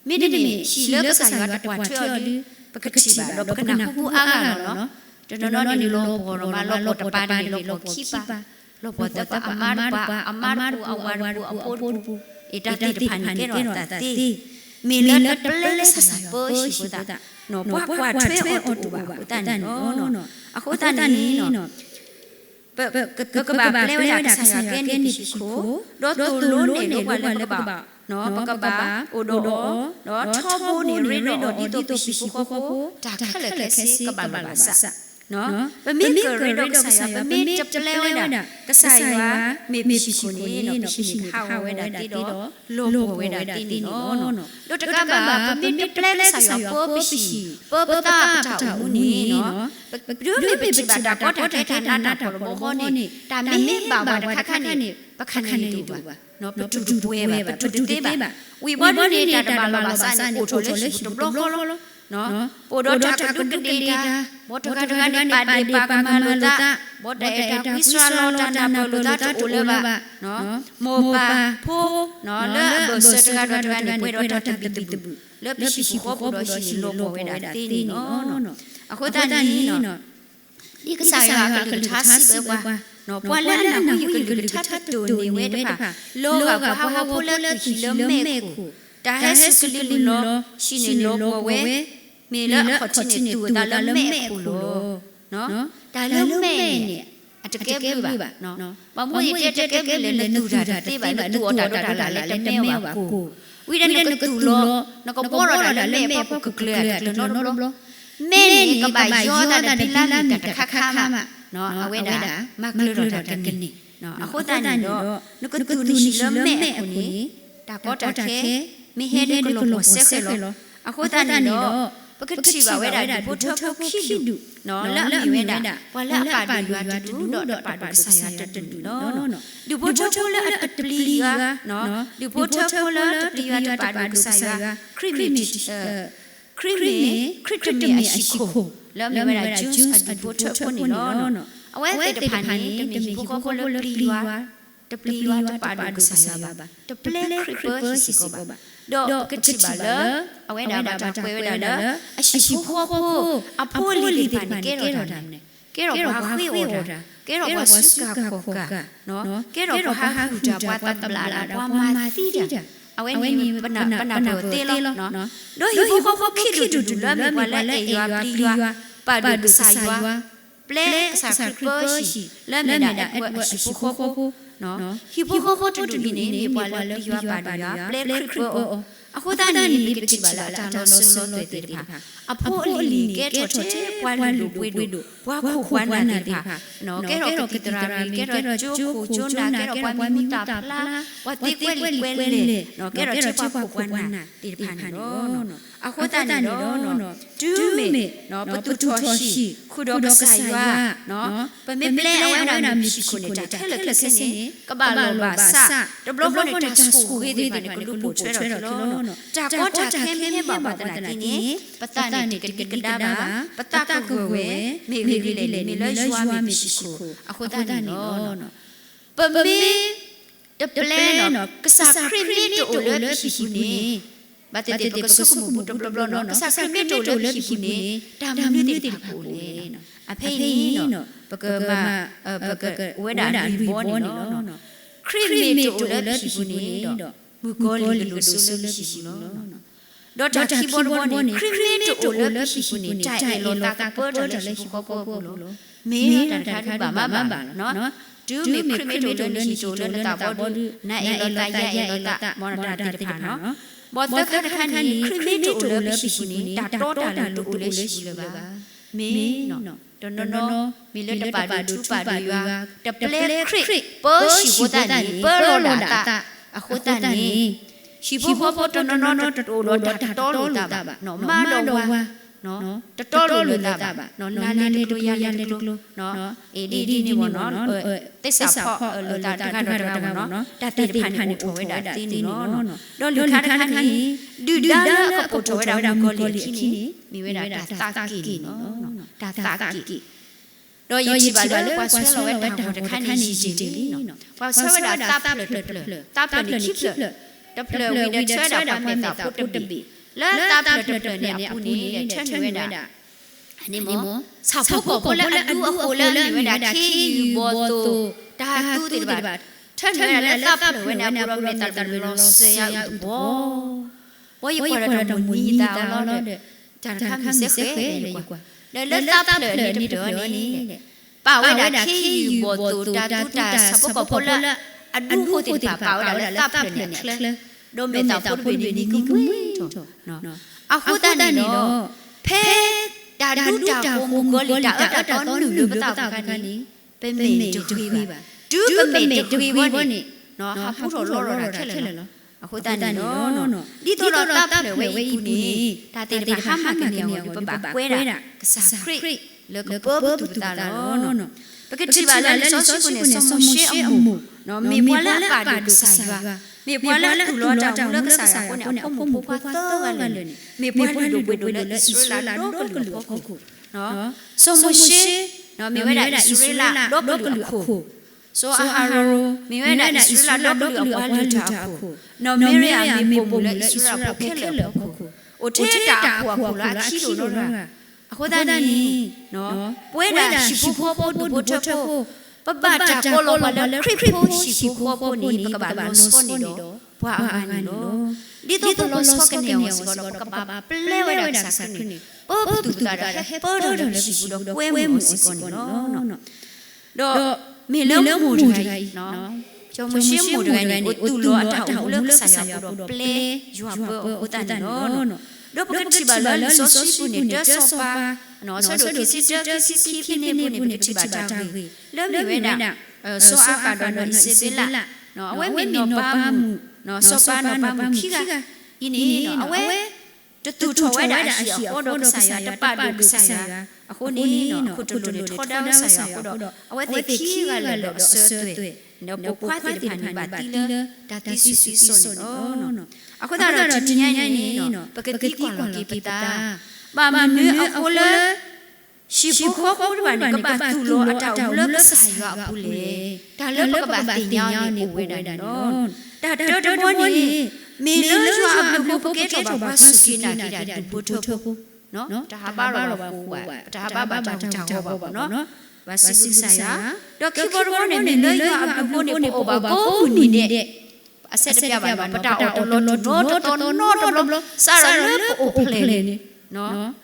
မ့တမ့ၢ်ဟံၣ်လၢကစၢ်ယွၤတကွၢ်ထွဲအီၤဒီး ပကထံၣ်ဘၣ်ဒီးပကနၢ်ဟူအါဂၤလီၤ. တနီၤနီၤန့ၣ်လီၤပှီၢ်ဒီးမး လီၤပှီၢ်တပၤန့ၣ် လီၤပှီၢ်ခံပၤ, လီၤပှီၢ်သၢပၤ, အမါတပၤ, အမါတပူၤ, အဝၤတပူၤ, အဖိတပူၤ, အတၢ်သ့ၣ်တဖၣ်န့ၣ် ကဲထီၣ်အသးသ့, မ့ၢ်လၢတပျဲလၢကစၢ်ယွၤပၢဟံၣ်အဃိသတး, ပှၤကွၢ်ထွဲအီၤတအိၣ်ဘၣ်အဃိသတးန့ၣ်လီၤ. အဃိသတးန့ၣ် ပကဘၣ်ပျဲဝဲဒၣ်ကစၢ်ယွၤကဲန့ၣ်ပဟံၣ်ခိၣ်, ဒီးသိၣ်လိနဲၣ်လိပှၤလၢပကဘၣ်, ပကဘၣ်အိၣ်ဒီးအီၤ, ဒီးထီဘိန့ၣ်ရ့ဒီးအီၤဒ်သိးပဟံၣ်ဖိဃီဖိ တၢ်ခဲလၢာ်ခဲဆ့ကဘၣ်လီၤဘၣ်စး. ပမ့ၢ်ကရ့ဒီးကစၢ်ယွၤ, ပမ့ၢ်တပျဲဝဲဒၣ်ကစၢ်ယွၤမ့ၢ်ပဟံၣ်ခိၣ်န့ၣ် ပဟံၣ်န့ၣ်ကဟးဂီၤဝဲဒၣ်သ့ဒီး လီၤပှီၢ်ဝဲဒၣ်သ့န့ၣ်လီၤ. ဒီးတကးဘၣ် ပမ့ၢ်တပျဲကစၢ်ယွၤပၢပဟံၣ်, ပၢပသးပတၢ်အိၣ်မူန့ၣ် ပဒုးမ့ၢ်ပထံၣ်ဘၣ်တၢ်ကီတၢ်ခဲတၢ်နးတၢ်ဖှီၣ်တဘျီဃီန့ၣ် တၢ်မ့ၢ်ဘၣ်ပှၤတခါခါန့ၣ် ပခးန့ၣ်တအိၣ်ဘၣ်, ပတူၢ်တပှဲၤဘၣ်, ပတူၢ်တသ့ဘၣ်. ဝံၤဘီဒ်န့ၣ် တၢ်တဘၣ်လီၤဘၣ်စးန့ၣ် အိၣ်ထီၣ်လၢဟံၣ်ပူၤတဘျီဃီလီၤ. ပအိၣ်ဒီးတၢ်ကဒူးကဒ့ၣ်တၢ်, ဘၣ်တဂၤတဂၤန့ၣ် ပာ်ဒ့ၣ်ပာ်ကမၣ်လိာ်သး, ဘၣ်တၢ်အဲၣ်တၢ်ကွံစှၤလီၤ တၢ်နၢ်ပၢၢ်လိာ်သးတအိၣ်လၢၤဘၣ်. မိၢ်ပၢ်ဖိ လၢအဘၢၣ်စၢၤတဂၤဒီးတဂၤန့ၣ် ပှဲၤဒီးတၢ်သဘံၣ်သဘုၣ် လၢပဟံၣ်ပူၤဃီပူၤဒီးဟံၣ်န့ၣ် လီၤပှီၢ်ဝဲဒၣ်သ့န့ၣ်လီၤ. အဃိသတးန့ၣ် ဒ်ကစၢ်ယွၤအကလုၢ်ကထါစံးဝဲပှၤ, ပှၤလၢအနၢ်ဟူယကလုၢ်ကထါတတိၢ်န့ၢ်ဝဲတဖၣ်, လီၤဂာ်ပှၤဟးဂီၤဖိလၢသွံၣ်ဟံၣ်လၢမဲးခိၣ်, တၢ်ဟဲစူးကလံၤမုၢ်လီၤ, ဟံၣ်န့ၣ်လီၤပှီၢ်ဝဲ, မ့ၢ်လၢအခီၣ်ထံးန့ၣ်သူၣ်အသးလၢမဲးခိၣ်လီၤ. တၢ်လၢမဲးန့ၣ် အတကဲဘျုးဘၣ်. ဘၣ်မနုၤအံၤတဲတကဲဘျုးလဲၣ်, နသူၣ်တၢ်တသ့ဘၣ်, နသူၣ်အီၣ်တၢ်ဒီးတၢ်လၢတမ့ၢ်ဘၣ်ကိၢ်, ဝံၤဒီးနကသူၣ်လီၤ, နကဘှီထီၣ်တၢ်လၢမဲးအဖီခိၣ် ကကျၢၤတကျၢၤနီတဘျီ, မဲးန့ၣ် ကဘၣ်ယီၤသးဒီးဘံလါမ့ၢ်တၢ်တခါခါမး, အဝဲဒၣ် မၤကျၢၤထီၣ်တၢ်တကန့ၢ်. အဃိသတးန့ၣ်ဒီး နကသူၣ်နဟံၣ်လၢမဲးအဃိန့ၣ်, တၢ်ကီတၢ်ခဲ မ့ၢ်ဟဲဒုးကလီၤပှီၢ်စဲဃဲလီၤ. အဃိသတးန့ၣ်ဒီး ပကထံၣ်ဘၣ်ဝဲဒၣ်ဒူၣ်ဖိထၢဖိခံဒူၣ်, လၢအမ့ၢ်ဝဲဒၣ် ပှၤလၢအပာ်ဒိၣ်ယွၤတဒူၣ်ဒီးတပာ်ဒိၣ်ကစၢ်ယွၤတဒူၣ်လီၤ. ဒူၣ်ဖိထၢဖိလၢအတပျံၤယွၤ, ဒူၣ်ဖိထၢဖိလၢတပျံၤယွၤတပာ်ဒိၣ်ကစၢ်ယွၤ, ခရံာ်မ့ၢ် ခရံာ်မ့ၢ် ခရံာ်တမ့ၢ်အဟံၣ်ခိၣ် လၢအမ့ၢ်ဝဲဒၣ် Jews အဒူၣ်ဖိထၢဖိန့ၣ်လီၤ. အဝဲသ့ၣ်တဖၣ်န့ၣ် တမ့ၢ်ဟံၣ်ဖိဃီဖိလၢပျံၤယွၤ, တပျံၤယွၤတပာ်ဒိၣ်ကစၢ်ယွၤဘၣ်, တပျဲခရံာ်ပၢဟံၣ်စ့ၢ်ကီးဘၣ်. ဒီးပကထံၣ်ဘၣ်လၢ အဝဲဒၣ်ဘၣ်တၢ်ကွဲးဝဲဒၣ်လၢ အဟံၣ်ဖိဃီဖိ အဖိအလံၤသ့ၣ်တဖၣ်န့ၣ် ကဲထီၣ်တၢ်မနုၤလဲၣ်, ကဲထီၣ်ပှၤဃ့အီၣ်တၢ်, ကဲထီၣ်ပှၤစူးကၢ်ခီၣ်ကၢ်, ကဲထီၣ်ပှၤဟးဟုၣ်တၢ် ပှၤသဘျးတၢ် ပှၤမၤသံတၢ်, အဝဲန့ၣ် ပနၢ်ပၢၢ်သ့လီၤ. ဒီးဟံၣ်ဖိဃီဖိခံဒူၣ်တဒူၣ်လၢအမ့ၢ်ပှၤလၢအဲၣ်ယွၤပျံၤယွၤ ပာ်ဒိၣ်ကစၢ်ယွၤ ပျဲကစၢ်ခရံာ်ပၢဟံၣ် လၢအမ့ၢ်ဒၣ် Edward အဟံၣ်ဖိဃီဖိ, ဟံၣ်ဖိဃီဖိတဒူၣ်အံၤန့ၣ် မ့ၢ်ပှၤလၢပျံၤယွၤပာ်ဒိၣ်ယွၤ ပျဲခရံာ်ပၢအီၤ. အဃိသတးန့ၣ် ပကထံၣ်ဘၣ်လၢအတၢ်လီၤစၢၤလီၤသွဲၣ်သ့ၣ်တဖၣ်, အဖိအလံၤန့ၣ် ကဲထီၣ်ထဲပှၤလုၢ်ဒိၣ်ပှ့ၤဒိၣ် ပှၤခိၣ်ပှၤနၢ်သ့ၣ်တဖၣ်, ကဲထီၣ်ကသံၣ်သရၣ်ရံၣ်, ကဲထီၣ်ကၠိခိၣ်ကၠိနၢ်, ကဲထီၣ်ပှၤမံၤဟူသၣ်ဖျါ, ပှၤသ့ကွဲလံာ်ကွဲလဲၣ်, ကဲထီၣ်ထဲပှၤခိၣ်ပှၤနၢ်သ့ၣ်တဖၣ်န့ၣ်လီၤ. အဃိသတးန့ၣ်ဒီး တုၤမ့ၢ် ပသူၣ်ထီၣ်ဟံၣ် ဃုာ်ဒီးကစၢ်ယွၤ, ပမ့ၢ်ပျဲအဝဲဒၣ်မ့ၢ်ပဟံၣ်ခိၣ်န့ၣ် တၢ်ခဲလၢာ်ခဲဆ့န့ၣ် ကဘၣ်လီၢ်ဘၣ်စး, တဘျီဃီန့ၣ် တၢ်ဆိၣ်ဂ့ၤသ့ၣ်တဖၣ်န့ၣ် ကလူၤပိာ်ထွဲထီၣ်က့ၤလီၤ. တၢ်ကီတၢ်ခဲမ့ၢ်ဟဲဘၣ်ပှၤသနာ်က့န့ၣ် ပသးန့ၣ်တကဒံကဒါဘၣ်, ပသးကဂၢၢ်ဝဲ, မ့ၢ်ဂ့ၢ်ဒ်လဲၣ်န့ၣ် မ့ၢ်လၢယွၤမ့ၢ်ပဟံၣ်ခိၣ်အဃိသတးန့ၣ်လီၤ. ပမ့ၢ် တပျဲ ကစၢ်ခရံာ်မ့ၢ်တအိၣ်လၢပဟံၣ်ပူၤန့ၣ်, ဘၣ်သ့ၣ်သ့ၣ်ပကဆိကမိၣ်ပူၤတဘျီဘျီန့ၣ်, ကစၢ်ခရံာ်မ့ၢ်တအိၣ်လၢပဟံၣ်ပူၤန့ၣ် တၢ်မနုၤသ့ၣ်တဖၣ်ကအိၣ်လဲၣ်. အဖဲအံၤန့ၣ် ပကမၤ ပကဝဲဒၣ်လွံၢ်ဘီန့ၣ်လီၤ. ခရံာ်မ့ၢ်တအိၣ်လၢပဟံၣ်ပူၤန့ၣ်ဒီး မုၣ်ကီၤလံၢ်ကဒိးစိလၢပဟံၣ်ပူၤလီၤ. ဒီးတၢ်ခံဘီတဘီန့ၣ် ခရံာ်မ့ၢ်တအိၣ်လၢပဟံၣ်ပူၤန့ၣ် တၢ်အဲၣ်လီၤသးကပၢထီၣ်လၢဟံၣ်ဖိဃီဖိအပူၤလီၤ. မ့ၢ်တၢ်တခါဒုးဘၣ်မးဘၣ်လီၤ. တုၤမ့ၢ်ခရံာ်မ့ၢ်တအိၣ်လၢနဟံၣ်တအိၣ်လၢနသးဘီဒီး နအဲၣ်လီၤသး ယအဲၣ်လီၤသး မ့ၢ်တၢ်သ့ၣ်တဖၣ်န့ၣ်, ဘီသၢခါတခါန့ၣ် ခရံာ်မ့ၢ်တအိၣ်လၢပဟံၣ်ပူၤန့ၣ် တၢ်တီတၢ်လိၤတအိၣ်လၢဟံၣ်ပူၤလၢၤဘၣ်. မ့ၢ် တနီၤနီၤ မ့ၢ်လၢတပာ်ဒိၣ်ထူပာ်ဒိၣ်ယွၤ, တပျဲခရံာ်ပၢဟံၣ်အဃိသတးန့ၣ်, ပၢလီၤဒၣ်အသးအဃိသတးန့ၣ်, ဟံၣ်ဖိဃီဖိတနီၤနီၤတအိၣ်ဒီးတၢ်တီလိာ်သးဘၣ်, မၤဒီးဝၤ တတီလိာ်လိာ်သးဘၣ်, နၤလဲၤတကျိၤ ယၤလဲၤတကျိၤ, ဒ်ဒ်န့ၣ်မ့ၢ်နီၤ, သစ္စာဖောက်လိာ်သးတဂၤဒီးတဂၤမ့ၢ်နီၤ, တၢ်သ့ၣ်တဖၣ်န့ၣ်အိၣ်ထီၣ်ဝဲဒၣ်သ့န့ၣ်လီၤ. ဒီးလွံၢ်ခါတခါန့ၣ်, ဒုၣ်ဒါလၢအပိာ်ထီၣ်ဝဲဒၣ်မုၣ်ကီၤလံၢ်အခံန့ၣ် မ့ၢ်ဝဲဒၣ်တၢ်သးက့ၣ်န့ၣ်လီၤ. တၢ်သးက့ၣ် ဒီးယထံၣ်ဘၣ်လၢပှၤဆှၢလီၤဝဲတၢ်ဂီၤတခါန့ၣ်ယံာ်ယံာ်လံ, ပှၤဆှၢဝဲဒၣ်သးဖျၢၣ်တဖျၢၣ်, သးဖျၢၣ်န့ၣ်ခံဖျၢၣ်, တဖျၢၣ်ဝံၤဒီးဆှၢဝဲဒၣ်ပှၤမဲာ်သၣ်ဖိတဘ့ၣ်, လၢသးဖျၢၣ်တဖျၢၣ်န့ၣ်အပူၤန့ၣ် ထၢနုာ်ဝဲဒၣ် န့ၣ်မ့ၢ် ဆၣ်ဖိကီၢ်ဖိလၢအဒူအဃိးလၢအမ့ၢ်ဝဲဒၣ် ခ့ယုၢ်ဘီၣ်သိၣ် တၢ်သူသ့ၣ်တဖၣ်, ထၢနုာ်ဝဲဒၣ်လၢသးဖျၢၣ်ဝဲန့ၣ်အပူၤဒီးမဲာ်သၣ်တဖျၢၣ်န့ၣ်လီၤစဲးအုၣ်သပှီၤ, ပှၤယကွၢ်ဒီးတၢ်မိၣ်နံၤယသးအီၤလီၤဒီး, တၢ်တခါမ့ၢ်စဲဃဲလၢယကွၢ်, ဒီးလၢသးဖျၢၣ်န့ၣ်တဖျၢၣ်န့ၣ် ပာ်ဝဲဒၣ်ခ့ယုၢ်ဘီၣ်သိၣ် တၢ်သူတၢ်ဆၣ်ဖိကီၢ်ဖိလၢ အဒူအဃိသ့ၣ်တဖၣ် ပာ်ဝဲဒၣ်လၢသးဖျၢၣ်န့ၣ်အချၢ, ဒီးမဲာ်သၣ်ဖိတဘ့ၣ်န့ၣ်နံၤကမှံထီၣ်, အဃိသတးန့ၣ်ဒီး ဖဲတၢ်ဒူတၢ်ဃိၤမုၣ်ကီၤလံၢ်တၢ်အၢတၢ်သီနုာ်လၢပသးအခါန့ၣ် ပမဲာ်တဂ့ၤဘၣ်, တုၤပမဲာ်တဂ့ၤဘၣ်န့ၣ် ဟးဖူထီၣ်လီထီၣ်တၢ်ခဲလၢာ်လီၤ. အဃိသတးန့ၣ်လီၤ, ဒ်သိးဒီးတၢ်ဖျၢၣ်ဝဲအံၤအပူၤန့ၣ် တၢ်သ့ၣ်တဖၣ်ဟါမၢ်ကန့ၢ်အဂီၢ်ဒီး ပဘၣ်ကွဲဒၣ်ကစၢ်ခရံာ်လၢကပၢပသူၣ်ပသးလီၤ. ပကထံၣ်ဘၣ်လၢလံာ်စီဆှံပူၤန့ၣ် စီၤမိၤၡ့အမိၢ် မ့ၢ်ပှၤလၢအပာ်ဒိၣ်ကစၢ်ယွၤ, မ့ၢ်ပှၤလၢအသူၣ်လီၤအတၢ်အိၣ်မူလၢကစၢ်ယွၤအဃိန့ၣ် အဖိမုၣ်ဖိခွါသၢဂၤလၢာ်န့ၣ် မ့ၢ်ပှၤလုၢ်ဒိၣ်ပှ့ၤဒိၣ်လၢအံၣ်စရ့လးဒီကလုာ်အဖီခိၣ်, စီၤမိၤၡ့ မ့ၢ်ဝဲဒၣ်အံၣ်စရ့လးဒီကလုာ်အခိၣ်, စီၤအၤဟရိၣ် မ့ၢ်ဝဲဒၣ်အံၣ်စရ့လးဒီကလုာ်အပှၤလုၢ်တၢ်အခိၣ်, နီၢ်မံရယၤမ့ၢ်ပိာ်မုၣ်လၢအံၣ်စရ့လးဖိခဲလၢာ်အဖီခိၣ်, အိၣ်ထဲတၢ်အခိၣ်အခိၣ်လၢအခံဒိၣ်လီၤ. အဃိသတးန့ၣ် ပဝဲဒၣ်ဟံၣ်ဖိဃီဖိဒူၣ်ဖိထၢဖိ ပဘၣ်တၢ်ကိးလီၤပှၤလၢခရံာ်ဖိဟံၣ်ဖိဃီဖိန့ၣ် ပကဘၣ်လီၤဆီန့ၢ်ဒီးပှၤအဂၤန့ၣ်လီၤ. ဒ်သိးပလီၤဆီကန့ၢ်အဂီၢ်စ့ၢ်ကီးဒီး ပကဘၣ်ပျဲဝဲဒၣ်ကစၢ်ခရံာ်န့ၣ် ပၢပသူၣ်ပသးဒီးဟဲပၢထီၣ်လၢပဟံၣ်ပူၤဒီးကွဲမုာ်အီၤစ့ၢ်ကီးန့ၣ်လီၤ. ဒီးမ့ၢ်လၢမိၢ်တဂၤအံၤ, စီၤမိၤၡ့မိၢ်တဂၤန့ၣ် အိၣ်သူၣ်လီၤအတၢ်အိၣ်မူလၢကစၢ်ယွၤအပူၤဒီးပျဲယွၤပၢအဃိသတးန့ၣ်လီၤ. ဒီးပကထံၣ်ဘၣ်လၢလံာ်စီဆှံပူၤန့ၣ် တၢစီၤပၤ အဆၢဒိၣ်ခံဆံတၢ ခံဆံခံဖဲန့ၣ်အပူၤန့ၣ် ပကထံၣ်ဘၣ်တၢ်ဂ့ၢ် လၢမ့ၢ်ဝဲဒၣ် စီၤအၤဃးဒီးနီၢ်အံၤစဘ့လး, အဝဲမ့ၢ်နီၢ်ပၤမုၣ်, စီၤပၤနီၢ်ပၤမုၣ်ခံဂၤအံၤန့ၣ် အဝဲ တသူၣ်ထီၣ်ဝဲဒၣ်အဟံၣ်အဃီဒီးကစၢ်ယွၤ တပာ်ဒိၣ်ကစၢ်ယွၤ, အဃိန့ၣ် အခိၣ်တိၢ်လိာ်န့ၣ်ထီဒါကစၢ်ယွၤအဃိဒီး အဝဲသ့ၣ်ခံဂၤလၢာ်ဒီးအစၢၤသွဲၣ်, ဒီးပိာ်ခွါသ့ၣ်တဖၣ်န့ၣ်ဘၣ်သံလၢတၢ်သံစူၤသံစိၤန့ၣ်လီၤ. အဃိသတးဒီးတနံၤညါအံၤန့ၣ် ပကသံကွၢ်လီၤက့ၤပသး, ဘၣ်မနုၤအဃိလၢ ဟံၣ်ဖိဃီဖိတဖၣ်န့ၣ် ကဘၣ်သူၣ်လီၤအတၢ်အိၣ်မူလၢကစၢ်ယွၤအပူၤလဲၣ်. တၢ်လၢပကဘၣ်သ့ၣ်ညါအီၤန့ၣ်အိၣ်ဝဲဒၣ်န့ၣ်လီၤ. တၢ်တၢတဘီန့ၣ် မ့ၢ်လၢယွၤအဘျုးအဃိ ပကဲထီၣ်ဘၣ်ပှၤစူၢ်က့ၤနာ်က့ၤတၢ်ဒူၣ်ဖိထၢဖိ, တၢ်ဟးဘါလီၤဘၣ်ပှၤ, ပတဟးဘါဘၣ်တၢ်ဟူးတၢ်ဂဲၤဘၣ်ဘၣ်နီၤ, ပစံးဘျုးကစၢ်ယွၤ, ဒီးခံဘီတဘီန့ၣ် မ့ၢ်လၢယွၤအဘျုးအဃိန့ၣ် ပအိၣ်ဘၣ်ကိးမုၢ်နံၤဒဲး, အဆၢတပျၢ်ဘၣ်နီၤ ပတၢ်အီၣ်တလီၤတူာ်နီတတီၤနီတဘျီ, စးထီၣ်လၢပအိၣ်ဖျဲၣ်န့ၣ်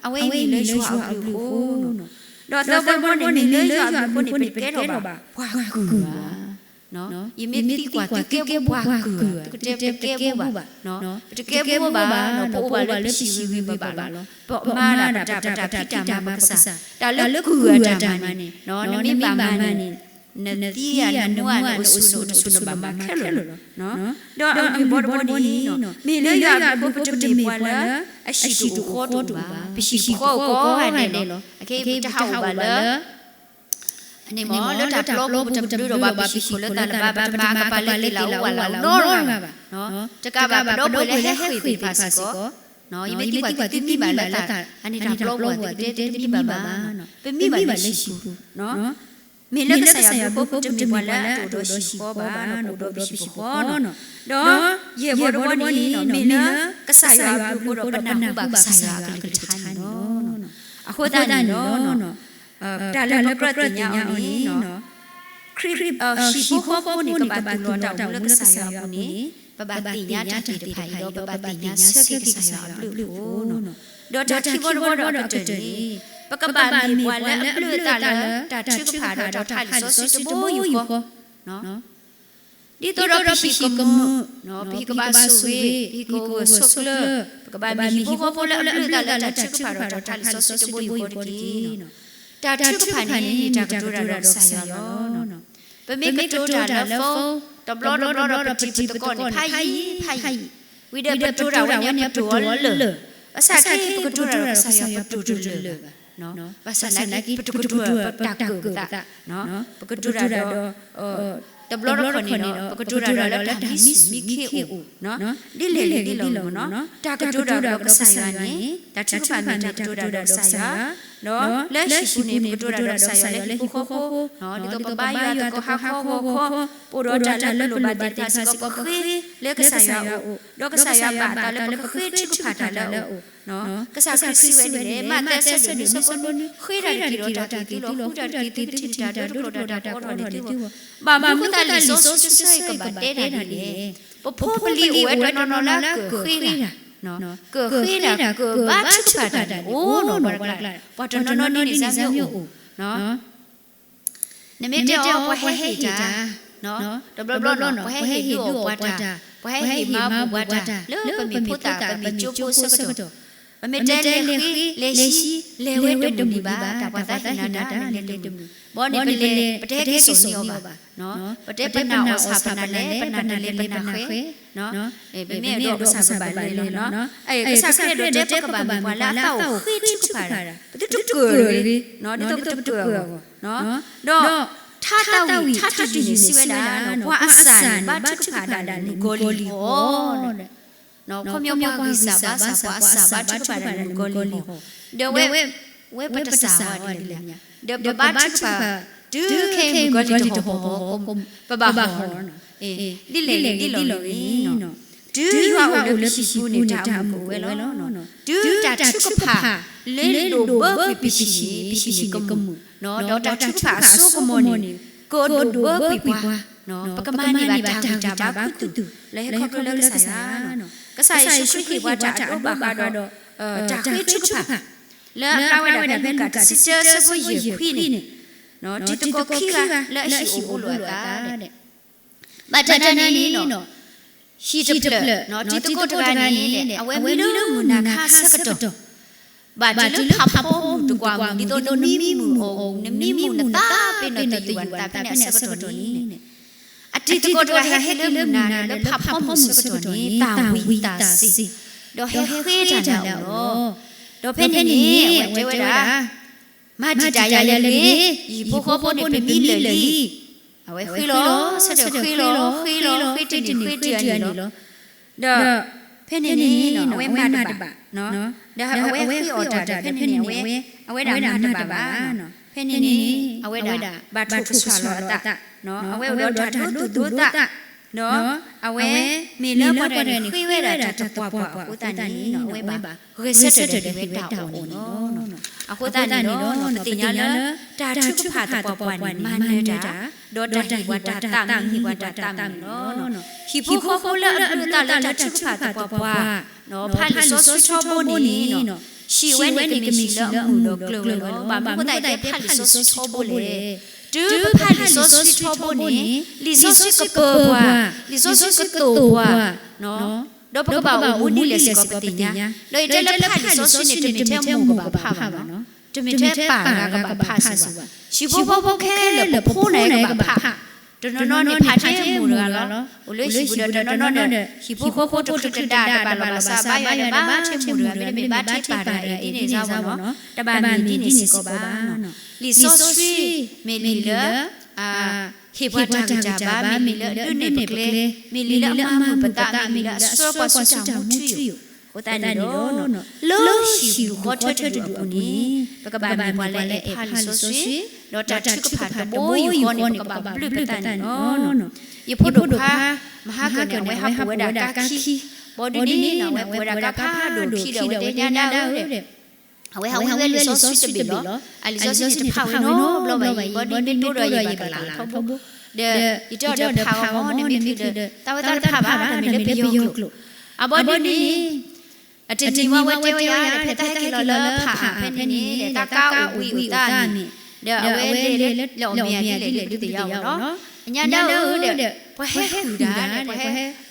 အဝဲအံၤမ့ၢ်လၢယွၤအဘျုးအဃိနီၤ, ဒီးသၢဘီတဘီန့ၣ် မ့ၢ်လၢယွၤအဘျုးအဃိန့ၣ် ပတကဲထီၣ်ဘၣ်ပှၤကုၢ်ဧါ. ယမ့ၢ်သံကွၢ် သုကဲဘိပှၤကုၢ်ဧါ, သုကတဲပတကဲဘိဘၣ်, ပတကဲဘိဘၣ်, ပအိၣ်ဘၣ်လၢပဟံၣ်ဂ့ၤဂ့ၤဘၣ်ဘၣ်လီၤ, ပမၤဒၣ်ပတၢ်ပတၢ်ဖံးတၢ်မၤပကစၢ်, တၢ်လၢကုၢ်အတၢ်မၤန့ၣ် နမ့ၢ်ဘၣ်မၤန့ၣ် နသံဧါ နမူဧါ နအိၣ်ဆူၣ်အိၣ်ချ့ နဘၣ်မၤခဲလၢာ်လီၤ. ဒီးအဂ့ၢ်ဘီတဘီန့ၣ် မ့ၢ်လၢယွၤအဘျုးအဃိ ပတမ့ၢ်ပှၤလၢအဟံၣ်တအိၣ်ဃီတအိၣ်ဘၣ်, ပဟံၣ်ပဃီအိၣ်ကိးဂၤဒဲးလီၤ, အခဲအံၤ ပတဟးအိၣ်ဘၣ်လၢ န့ၣ်မ့ၢ် လၢတၢ်ပျီပူၤ ပတဒုးထီၣ်ဘၣ်ပဟံၣ်ခိၣ်လၢသးလၢၤဘၣ်, ပတမၤကပၤလၢသ့ၣ်လၢအအိၣ်ဝးလၢအအိၣ်နီတဂၤဘၣ်, တကးဘၣ် ပဒီပုၢ်ဝဲၢ်လၢဟဲဃ့ၢ်သ့ၣ်တဖၣ်စ့ၢ်ကီး, ယမ့ၢ်သံကွၢ် သုမံဘၣ်လၢသး အန့ၣ်တၢ်ပျီပူၤ သုကတဲသုတမံဘၣ်ဘၣ်, ပမံဘၣ်လၢဟံၣ်ပူၤ, မ့ၢ်လၢကစၢ်ယွၤအဘျုးအဃိ ပတမ့ၢ်ပှၤလၢအတအိၣ်ဒီးဟံၣ်ဃီဘၣ်, တအိၣ်ဒီးပဟံၣ်ပဃီနီၤ, ဒီးယဲၢ်ဘီတဘီန့ၣ် မ့ၢ်လၢကစၢ်ယွၤအဘျုးအဃိဒီး ပနၢ်ဟူဘၣ်ကစၢ်ယွၤအကလုၢ်ကထါန့ၣ်လီၤ. အဃိသတးန့ၣ်လီၤ တၢ်လၢပကြၢးသ့ၣ်ညါအီၤန့ၣ် ခရံာ် ဟံၣ်ဖိဃီဖိန့ၣ် ကဘၣ်သူၣ်လီၤတၢ်အိၣ်မူလၢကစၢ်ယွၤအပူၤန့ၣ် ပဘၣ်သ့ၣ်ညါတၢ်သ့ၣ်တဖၣ်အံၤဒီး ပဘၣ်သ့ၣ်ညါဆၢက့ၤကစၢ်ယွၤအဘျုးအဖှိၣ်နီၤ, ဒီးတၢ်ခံဘီတဘီဒီးအကတၢၢ်န့ၣ် ပကဘၣ်မ့ၢ်ပှၤလၢအဘျုးအသးလၢ တၢ်ထုကဖၣ်ဒီးတၢ်ဖးလံာ်စီဆှံတဘိယူၢ်ဃီ ဒ်သိးဒီးပဟံၣ်ကမုာ်, ပဟံၣ်ကဘၣ်ဆိၣ်ဂ့ၤ, ပဟံၣ်ကအိၣ်ဂၢၢ်ဆိးကျၢၤ, ပကဘၣ်မ့ၢ်ဟံၣ်ဖိဃီဖိလၢအဘျုးအသးလၢတၢ်ထုကဖၣ်ဒီးတၢ်ဖးလံာ်စီဆှံတဘိယူၢ်ဃီတက့ၢ်. တၢ်ထုကဖၣ်န့ၣ် မ့ၢ်တၢ်ကတိၤတၢ်ဒီးကစၢ်ယွၤလီၤ. ပမ့ၢ်ကတိၤတၢ်လၢ phone တဘျီတဘျီဒီးပထံၣ်ပသကိးန့ၣ် ဖးယံာ်ဖးယံာ်, ဝံၤဒီးပတိၤတၢ်ဝဲန့ၣ် ပတိၤအီၤလၢာ်, ဘၣ်ဆၣ်ခဲအံၤ ပကတိၤတၢ်ဒီးကစၢ်ယွၤပတိၤတလၢာ်ဘၣ် ဘၣ်ဆၣ်သနာ်က့ ပတကတိၤတၢ်ပတၢ်ကၢၣ်ပသး, ပကတိၤတၢ်ဒီး တဘျီတခီၣ်န့ၣ်ဒီး ပကတိၤတၢ်ဒီးတၢ်မံဆူၣ်မံခ့အိၣ်, ဒ်လဲၣ်ဂ့ၤဒ်လဲၣ်ဂ့ၤနီၤ, တၢ်ကတိၤတၢ်ဒီးကစၢ်ယွၤန့ၣ် တၢ်ထုကဖၣ်မ့ၢ်တၢ်ကတိၤတၢ်ဒီးကစၢ်ယွၤ, ဒီးလၢဟံၣ်ပူၤန့ၣ် ပကတိၤတၢ်ဒီးကစၢ်ယွၤလၢဟံၣ်ဖိဃီဖိ, ဒ်သိးပဘါယွၤသကိးဟးခီဂီၤခီ, ပအိၣ်ဒီးတၢ်လၢပလိၣ်ဘၣ်သ့ၣ်တဖၣ်စ့ၢ်ကီး ပဃ့လၢကစၢ်ယွၤအအိၣ်, ဒီးကစၢ်ယွၤဘၣ်အသးလၢပကဃ့ထုကဖၣ်တၢ်လၢအအိၣ် ကစၢ်ခရံာ်စံးဝဲဒ်လဲၣ်, မးသဲဆၢဒိၣ်နွံဆၢဖိနွံ, ဃ့တၢ်တက့ၢ်ဒီးတၢ်က့ၤသုလီၤ, ဃုတၢ်တက့ၢ် သုကထံၣ်တၢ်ဒီး တကျိာ်တၢ်တၢ်ကအိးထီၣ်န့ၢ်သုဂီၢ်, ဘၣ်မနုၤအဃိသတးလံာ်စီဆှံတဆၢအံၤကဘၣ်တဲတၢ်ဒ်လဲၣ်, ပဖိပလံၤအိၣ်ဝဲတနီၤနီၤလၢကၢၣ်ဃ့တၢ်, ကၢၣ်ဃ့တၢ် ကၢၣ်ဘါထုကဖၣ်တၢ်န့ၣ် အိၣ်နီၤ ပှၤတကျါ, ပှၤတနီၤနီၤန့ၣ်န့ၣ် စၢ်မ့ၢ်အိၣ် နမ့ၢ်တဲအီၤ ပှၤဟဲဟ့ၣ်တၢ်, တဘျီဘျီနီၤ ပှၤဟဲဟ့ၣ်ဒုးအီၣ်ပှၤတၢ်, ပှၤဟဲဟ့ၣ်မၤဘူၣ်ပှၤတၢ် လၢပမ့ၢ်ဖိသၣ်ပမ့ၢ်ကၠိဖိဆၢကတီၢ်, ပမ့ၢ်တဲလဲၤဃ့ လဲၤဟံး လဲၤဝဲတမုာ်ဒံးဘၣ်, တၢ်ပှၤသးဟ့နၤတၢ်လဲၤတမုာ်, ဘီန့ၣ်ပလဲၤ ပတဟဲက့ၤစိာ်န့ၢ်အီၤဘၣ်, ပတဲပနာ်အီၣ်ဆၣ်ပနၢ်လဲၣ် ပနၢ်တလဲၣ်ပနၢ်ဃဲ, ပမ့ၢ်အဲၣ်ဒိးအီၣ်ဆၣ်ပဘၣ်လဲၤလီၤ, ကစၢ်ခရံာ်ဒီးတဲပကဘၣ်မ့ၢ်ပှၤလၢအသးအိၣ်ဃ့ထုကဖၣ်တၢ်, ပသုတကၢၢ်တဂ့ၤ, ဒ်သိးပတကၢၢ်အဂီၢ်, ဒီး ထါတၢ်ဝံၣ်ထါတယုၢ်န့ၣ်စံးဝဲဒၣ် ပှၤအစၢ်န့ၣ် ဘါထုကဖၣ်တၢ်လၢမုၣ်ကီၤလံၢ်အဂီၢ် ခီပညီပှၤဂံၢ်စၢ်ဘါစၢ် ပှၤအစၢ်ဘါထုကဖၣ်တၢ်လၢမုၣ်ကီၤလံၢ်အဂီၢ်, ဒီးဝဲ ဝဲပတစၢ်ဝဲဒ်လဲၣ်, ဒီးပဘါထုကဖၣ် တုၤခဲအံၤမုၣ်ကီၤလံၢ်တဟီၣ်ဟီၣ် ပဘၣ်ဟီၣ်, ဒ်လဲၣ်ဂ့ၤဒ်လဲၣ်ဂ့ၤန့ၣ်, တုၤယွၤအိၣ်လၢပဟံၣ်ပူၤန့ၣ် တၢ်မုာ်ကအိၣ်ဝဲလီၤ, တုၤတၢ်ထုကဖၣ် လၢဒိၣ်ဘၢကွံာ်ပဟံၣ်န့ၣ် ပဟံၣ်န့ၣ်ကမုာ်, ဒီးတၢ်ထုကဖၣ်အစိကမီၤန့ၣ် ကဒိၣ်ဘၢကွံာ်ပှၤ, ပကမၤန့ၢ်ဘၣ်တၢ်ဂံၢ်တၢ်ဘါခူသူၣ် လၢဟဲခီဖျိလၢကစၢ်ယွၤ, ကစၢ်ယ့ၣ်ၡူးခရံာ်ဟ့ၣ်ပှၤတၢ်အဒိဘၣ်ဃးဒီး တၢ်ဃ့ထုကဖၣ် လၢအဖျါဝဲဒၣ်ဖဲလူၤကၣ်တဆံတၢ ဆၢဖိယဲၢ်ခွံန့ၣ်, တံၤသကိးခံဂၤလၢအဟံၣ်အိၣ်ဘူးလိာ်အသး, ဘၣ်တနၤန့ၣ် ဟံၣ်တဖျၢၣ် တံၤသကိးတဂၤန့ၣ် အဝဲမံလၢမုၢ်နၤခါဆၢကတီၢ်, ဘၣ်တုၤလၢဖးဖီမုၢ်တကွၢ်မုၢ် ဒ်သိးနမံမုၢ်အီၣ် နမံမုၢ်နသးပ့ၤနီၣ်တယုၢ်ဘၣ်နသးဖဲန့ၣ်အဆၢကတီၢ်န့ၣ်, အတံၤသကိးတဂၤဟဲက့ၤလၢမုၢ်နၤန့ၣ် လၢဖးဖီမုၢ်ဆၢကတီၢ်န့ၣ် တၢ်ဝံၤတၢ်စ့ၤ, ဒီးဟဲဃ့တၢ်လၢအအိၣ်လီၤ. ဒီးဖဲန့ၣ်န့ၣ် အဝဲတဲဝဲဒၣ် မၤတံာ်တာ်ယၤလဲၣ်တဂ့ၤ, ယဟံၣ်ဖိဃီဖိန့ၣ် ပမံလၢာ်လံ. အဝဲဃ့လီၤ ဆၢထၢၣ်ဃ့လီၤ ဃ့လီၤ ဃ့တန့ၢ်ဃ့တန့ၢ်န့ၣ်လီၤ. ဒီးဖဲန့ၣ်န့ၣ် အဝဲမၤတဘၣ်, ဒီးအဝဲဃ့အီၣ်တၢ်ဒီး ဖဲန့ၣ်န့ၣ် အဝဲ အဝဲဒၣ်မၤတဘၣ်ဘၣ်. ဖဲန့ၣ်န့ၣ် အဝဲဒၣ်ဘၣ်ထိၣ်ကဆှၣ်လီၤအသး, အဝဲအိၣ်ဒီးတၢ်ဒိသူၣ်ဒိသး, ဒီးအဝဲမ့ၢ်လၢပှၤတဂၤန့ၣ် ဃ့ဝဲဒၣ်တၢ်တပှၢ်ပှၢ်အဃိသတးန့ၣ် အဝဲဘၣ်ဂဲၤဆၢထၢၣ်ဒီးဟ့ၣ်ဝဲတၢ်အီၣ်န့ၣ်လီၤ. အဃိသတးန့ၣ်ဒီး ပသ့ၣ်ညါလၢ တၢ်ထုကဖၣ်သပှၢ်ပှၢ်န့ၣ် မၤနၢၤတၢ်, ဒီးတၢ်ဟ့ၣ်ပှၤတၢ်သးမံ ဟ့ၣ်ပှၤတၢ်သးမုာ်န့ၣ်လီၤ. ဟံၣ်ဖိဃီဖိလၢအဘျုးအသးလၢတၢ်ထုကဖၣ်သပှၢ်ပှၢ်, ဖးလံာ်စီဆှံထီဘိန့ၣ် ဟံၣ်ဝဲန့ၣ်ကမ့ၢ်ဟံၣ်လၢအမုာ်ဒီးကျၢၤဝဲလီၤ. ဘၣ်မနုၤအဃိသတးယတဲဖးလံာ်စီဆှံထီဘိလဲၣ်. တုၤပဖးလံာ်စီဆှံထီဘိန့ၣ် လံာ်စီဆှံကပၢၤပှၤ, လံာ်စီဆှံကသိၣ်ပှၤ, ဒီးပကဘၣ်အိၣ်မူဒ်လဲၣ်စ့ၢ်ကီးပသ့ၣ်ညါ. ဒီးယတဲလၢဖးလံာ်စီဆှံန့ၣ် တမ့ၢ်ထဲမိၢ်ကဘၣ်ဖးဘၣ်နီၤ, တမ့ၢ်ထဲပၢ်ဂၤကဘၣ်ဖးစ့ၢ်ဘၣ်. ဟံၣ်ဖိဃီဖိခဲလၢာ် ပဖိန့ၣ်ကဘၣ်ဖး, တနီၤနီၤန့ၣ်ဖးထဲမိၢ်တဂၤလီၤ, အိၣ်လၢဟံၣ်ပူၤဒီးတနီၤနီၤဒီး ဟံၣ်ဖိဃီဖိတချုးတဒါတဘၣ်လီၤဘၣ်စး ဘါယွၤဒီးဘါထဲမိၢ်တဂၤ မ့တမ့ၢ်ဘါထဲပၢ်တဂၤဒီး ဒ်န့ၣ်စ့ၢ်ကီးနီၤ, တဘၣ်မ့ၢ်ဒ်န့ၣ်စ့ၢ်ကီးဘၣ်. လံာ်စီဆှံ မ့ၢ်လံာ်လၢ ဟ့ၣ်ပှၤတၢ်ဂံၢ်တၢ်ဘါ, မ့ၢ်လံာ်လၢအဒုးနဲၣ်ပကျဲ, မ့ၢ်လံာ်လၢအမၤမုာ်ပသး, မ့ၢ်လံာ်လၢအဆှၢပှၤဆူတၢ်မူထူယိာ်. အဃိသတးန့ၣ်ဒီး လၢဟံၣ်ဒူၣ်ဃီထၢတဒူၣ်အပူၤန့ၣ် ပကဘၣ်မ့ၢ်ပှၤလၢအအဲၣ်ဖးလံာ်စီဆှံ, ဒီးတၢ်ထုကဖၣ်တဘိယူၢ်ဃီန့ၣ် ပကဘၣ်ဘျုးပသးန့ၣ်လီၤ. ယဖိဒိၣ်ခွါ မဟါကၢၢ်န့ၣ် အဝဲဟးပိာ်ဝဲဒၣ်ကါခံ, ဘီဒုန့ၣ် အဝဲပိာ်ဝဲဒၣ်ကါဖးဒိၣ်ခံဒီး အဝဲတဲညါဒၣ်ဝဲဒီး အဝဲဟးဝံဝဲလံာ်စီဆှံတဘ့ၣ်လီၤ. အလံာ်စီဆှံန့ၣ်တဖးဝဲနီတဘျီဘၣ်အံၤ, ဘီဒုန့ၣ်တိၢ်ဒီးယဘၣ်ကလၤထီဘိ, ဒီးယတဲအီၤဒီးဖးအီၤမ့ၢ်နမ့ၢ်ချုးဒီး သးဝဲသးတဖးဘၣ် တၢ်မ့ၢ်လၢပယီၤကျိာ်. အဘီဒုန့ၣ် အတနံၤဝဲအဝဲတဲဝဲယၤဒီး ဖဲသးဟဲက့ၤလီၤလၢဖးအါဖဲန့ၣ်န့ၣ် သးကါအိၣ်ဘှံးအိၣ်သးမ့ၢ်, ဒီးအဝဲလဲၤလၢအီၣ်မ့ၤအဒ်လဲၣ်ဒုးသ့ၣ်ညါအီၤနီၤ. အညါဒၣ်ဧၢဒီး ပှၤဟဲဃုာ်တၢ်ဒီး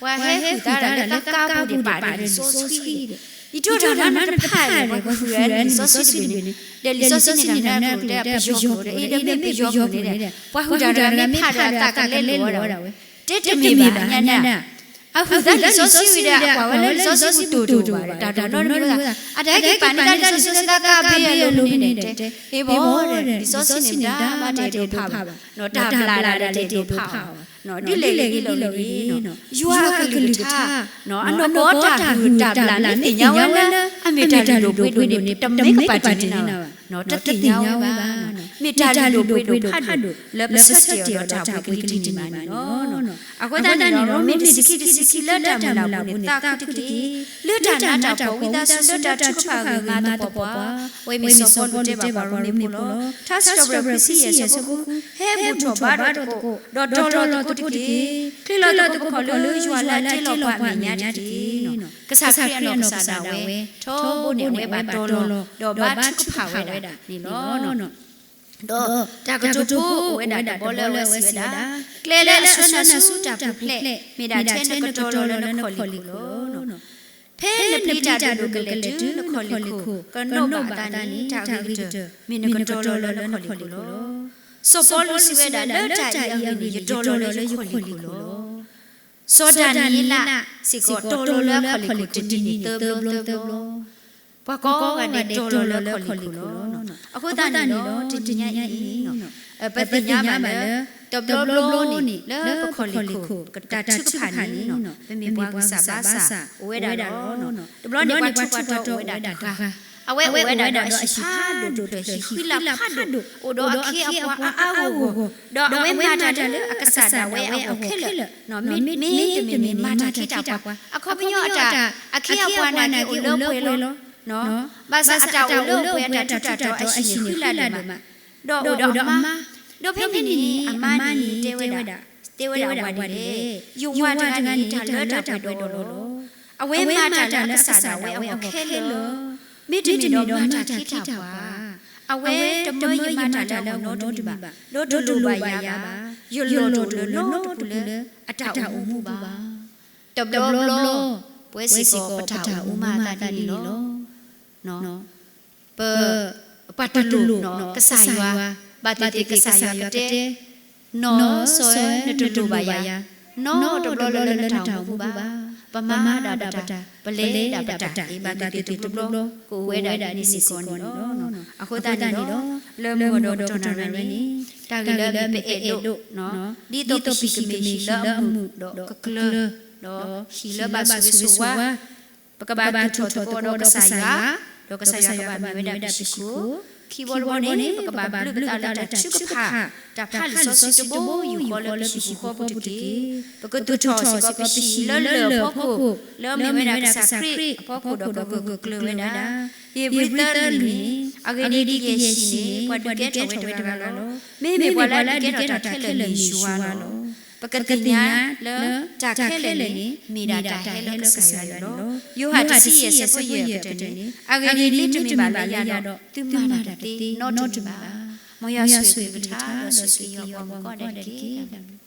ပှၤဟဲဃုာ်တၢ်ဒီး လၢသးကါပူၤန့ၣ်ပာ်ဒီးလံာ်စီဆှံဒီး ယတဲတၢ်နၤနတဖးလဲၣ် ပှၤဃုာ်တၢ်လံာ်စီဆှံတဘ့ၣ်န့ၣ်, ဒီးလံာ်စီဆှံန့ၣ် တၢ်မနုၤအကျိာ် တဲပယီၤကျိာ်ဒီး အံၤဒီးမ့ၢ်ပယီၤကျိာ်န့ၣ်ဒီး ပှၤဃုာ်တၢ်တဂၤမ့ၢ်ဖးဒီးအသးကလဲလိာ်ဝဲဒၣ်ဝဲ, တဲတမ့ၢ်ဘၣ် ညါနၤ အဃုာ်သးလံာ်စီဆှံဝံၤဒီး အကွၢ်ဝဲလၢလံာ်စီဆှံပူၤတိၢ်တိၢ်ဘၣ်ဒီး တၢ်တနီၤနီၤန့ၣ်မ့ၢ်သး အတၢ်ဟဲက့ၤပာ်န့ၢ်တၢ်လံာ်စီဆှံလၢသးကါဘ့အလိၤန့ၣ်တဲ ဟ့ၣ်ဘီဒီး လံာ်စီဆှံန့ၣ် တၢ်ဘၣ်တအဲၣ်ဒိးဖးဘၣ်, တၢ်ဘျးဒၣ်ဒီးတအဲၣ်ဒိးဖးဘၣ်, ဒ်လဲၣ်ဂ့ၤဒ်လဲၣ်ဂ့ၤန့ၣ် ယွၤအကလုၢ်ကထါ အနီၢ်ကီၢ်တၢ်ဟုၣ်တၢ်ဘျး မ့ၢ်သ့ၣ်ညါဝဲလၢ အမ့ၢ်တၢ်လုၢ်ဒိၣ်ပှ့ၤဒိၣ်န့ၣ် တမ့ၢ်ကပာ်တ့ၢ်န့ၢ်နၤဘၣ်, တသ့ၣ်ညါဝဲဘၣ်, မ့ၢ်တၢ်လုၢ်ဒိၣ်ပှ့ၤဒိၣ်ဖးဒိၣ် လၢပဆၢတဲာ်အီၤဒီးတၢ်ဘှံးကလံၤတံၢ်မံၤမးန့ၣ်လီၤ. အဃိသတးန့ၣ်ဒီး ရိမ့ၤတဆံခံ တဆံခံ လၢတၢ်မုၢ်လၢ်အပူၤန့ၣ် သးခုတက့ၢ်, လၢတၢ်နးတၢ်ဖှီၣ်ဝံသးစူၤ လၢတၢ်ထုကဖၣ်အဂ့ၢ်မၤသပှၢ်ပှၢ်, အဝဲမ့ၢ်စီၤပီလူးတဲဘၣ်ပှၤရိမ့ၤဖိလီၤ. ထါစံးထီၣ်ပတြၢၤ ခွံဆံယဲၢ် ဆၢဖိဃု, ဟဲဘူၣ်ထီၣ်ဘါထီၣ်သကိး, ဒီးတီၤလီၤသကိးတက့ၢ်. ချ့လီၤသကိးပခီၣ်လၢယွၤလၢအတ့လီၤပှၤအမဲာ်ညါတက့ၢ်. ကစၢ်ခရံာ်အနီၢ်ကစၢ်ဒၣ်ဝဲ ထီဘိန့ၣ် အဝဲဘၣ်တီၤလီၤ ဒီးဘါထုကဖၣ်ဝဲဒၣ်န့ၣ်လီၤ. ဒီးတၢ်ကတိၤဖိအိၣ်ဝဲဒၣ်တဘီလၢအဝဲစံးဝဲဒၣ်, ကျဲလၢအဆှၢနၤဆူတၢ်ပူၤဖျဲး မ့ၢ်ဒၣ်ထဲနကတီၤလီၤလၢနခီၣ်လ့ၢ်ခိၣ်လီၤ. ဖဲနပျံၤတၢ်ဒိၣ်ဒိၣ်ကလဲာ်တုၤနခီၣ်လ့ၣ်ခိၣ် ကနီၣ်ဘၣ်အသးန့ၣ် တၢ်အဂ့ၤကတၢၢ် မ့ၢ်နကတီၤလီၤလၢနခီၣ်လ့ၣ်ခိၣ်လီၤ. စီၤပီလူးစံးဝဲဒၣ် လၢတၢ်အံၤအဂ့ၢ်န့ၣ် ယတီၤလီၤလၢယခီၣ်လ့ၣ်ခိၣ်လီၤ. စီၤဒၤနံးယ့လးစ့ၢ်ကီး တီၤလီၤလၢအခီၣ်လ့ၣ်ခိၣ်တနံၤန့ၣ် သၢဘျီသၢဘျီ ပှၤကိးဂၤဒဲးတီၤလီၤလၢခီၣ်လ့ၣ်ခိၣ်လီၤ. အဃိသတးန့ၣ်ဒီး တနံၤညါအံၤန့ၣ် ပသ့ၣ်ညါဘၣ်လၢ တဘျီဘျီန့ၣ် လၢပခီၣ်လ့ၣ်ခိၣ် တၢ်ထုကဖၣ်န့ၣ် ပမ့ၢ်ပှၤဂံၢ်စၢ်ဘါစၢ် အိၣ်ဝဲဒၣ်လီၤ. တဘျီန့ၣ် ပှၤထူးပှၤတီၤအိၣ်ဝဲဒၣ်တဂၤ, အဝဲအိၣ်ဝဲဒၣ်ဒီးအဟံၣ်ဖးဒိၣ်ဖျၢၣ် ဟံၣ်ဃံလၤဖးဒိၣ် အိၣ်ဒီးအခ့အပှၤအါအါဂီၢ်ဂီၢ်, ဒီးအဝဲမၤတၢ်လၢအကစၢ်ဒၣ်ဝဲအဂီၢ်ခဲလၢာ်, မ့တမ့ၢ်မၤတၢ်ခ့တၢ်ပှၤ, အခီပညီအတၢ် အခ့အပှၤန့ၣ်က့ၤအိၣ်လၢပှဲၤလီၤ. ဘၣ်ဆၣ်အတၢ်အိၣ်လၢအပှဲၤအတၢ်ထူးတၢ်တီၤအဟံၣ်န့ၣ်ဃံလၤဒိၣ်မး, ဒီးအိၣ်ဒီးအမါ, ဒီးဖဲန့ၣ်န့ၣ် အမါန့ၣ်တဲဝဲဒၣ်, တဲဝဲဒၣ်အဝၤဒ်လဲၣ်, ယဝၤတဂၤန့ၣ် တၢ်လၢတၢ်ပှဲၤဒီးလီၤ. အဝဲမၤတၢ်လၢအကစၢ်ဒၣ်ဝဲအဂီၢ်ခဲလၢာ်, မ့တမ့ၢ်ဒီးမၤတၢ်ခ့တၢ်ပှၤ, အဝဲတမၢယမၤတၢ်လၢအဂီၢ်နီတမံၤဘၣ်, ဒီးတလိၣ်ဘၣ်ယၤဘၣ်, ယလီၢ်တအိၣ်လၢနီတပူၤလၢအတၢ်အိၣ်မူပူၤဘၣ်. တဘျီဘျီ ပဝဲစ့ၢ်ကီးပတၢ်အိၣ်မူမၤအသးဒ်န့ၣ်လီၤ. ပ ပှၤတလိၣ်ကစၢ်ယွၤ, ဘၣ်သ့ၣ်သ့ၣ်ကစၢ်ယွၤကတဲ, နီၢ်စီၤဧၢ နတလိၣ်ဘၣ်ယၤ, နီတဘျီလၢနတၢ်အိၣ်မူပူၤဘၣ်, ပမၤဒၣ်ပတၢ်, ပလဲၤဒၣ်ပတၢ်, ဘၣ်သ့ၣ်သ့ၣ်တဘျီဘျီ ကအိၣ်ဝဲဒၣ်ဒ်န့ၣ်စ့ၢ်ကီးန့ၣ်လီၤ. အဃိသတးန့ၣ်ဒီး လၢမုၢ်ဂီၤဒီးပတီၢ်နၣ်ရံၣ်န့ၣ် တၢ်ဂ့ၢ်လၢအမ့ၢ်ပအဲၣ်ဒိး ဒ်သိးပဟံၣ်ကမ့ၢ်ဟံၣ်လၢအမုာ်ဒီးကကျၢၤ, ဒီးဟံၣ်လၢဘၣ်ဆိၣ်ဂ့ၤဆိၣ်ဝါ, ပကဘၣ်သူၣ်ထီၣ်သကိးဒီးကစၢ်ယွၤ, ဒီးကစၢ်ယွၤကဘၣ်မ့ၢ်ဝဲဒၣ်ပဟံၣ်ခိၣ်, ခံဘီတဘီန့ၣ် ပကဘၣ်ဘျုးပသးလၢတၢ်ထုကဖၣ်, တၢ်ဖးလံာ်စီဆှံတဘိယူၢ်ဃီလၢပဟံၣ်ပူၤဃီပူၤတက့ၢ်. ပကသူၣ်ထီၣ်စ့ၢ်ကီးပဟံၣ်လၢလၢၢ်အဖီခိၣ်, လၢအမ့ၢ်ဝဲဒၣ်ကစၢ်ခရံာ်အဖီခိၣ်ဒီးကဂၢၢ်ကကျၢၤဝဲဒၣ် ဧ့ၤဘြံၤသၢလွံၢ်န့ၣ်, အဂ့ၢ်ဒ်အံၤ, ကယဲၢ်ဟံၣ်န့ၣ် ပှၤဒုးကဲထီၣ်ဝဲတဂၤဂၤလီၤ. မ့မ့ၢ်ပှၤလၢအဒုးကဲထီၣ်တၢ်ခဲလၢာ်န့ၣ်ယွၤလီၤ. ပကသ့ၣ်ညါလၢတၢ်ခဲလၢာ်န့ၣ် မ့ၢ်ဒၣ်တၢ်ဟဲလၢကစၢ်ယွၤန့ၣ်လီၤ. ယိၤဟၣ်တဆံယဲၢ်ဆၢဖိယဲၢ်အကတၢၢ်န့ၣ်, အဂ့ၢ်ဒ်အံၤ, မ့တမ့ၢ်ဘၣ်လၢယၤဒီး သုမၤတၢ်သ့နီတမံၤဘၣ်. မ်ယွၤဆိၣ်ဂ့ၤကလုၢ်ကထါ ဒီးဆိၣ်ဂ့ၤက့ၤယွၤပှၤမုၣ်ကိးဂၤဒဲးတက့ၢ်.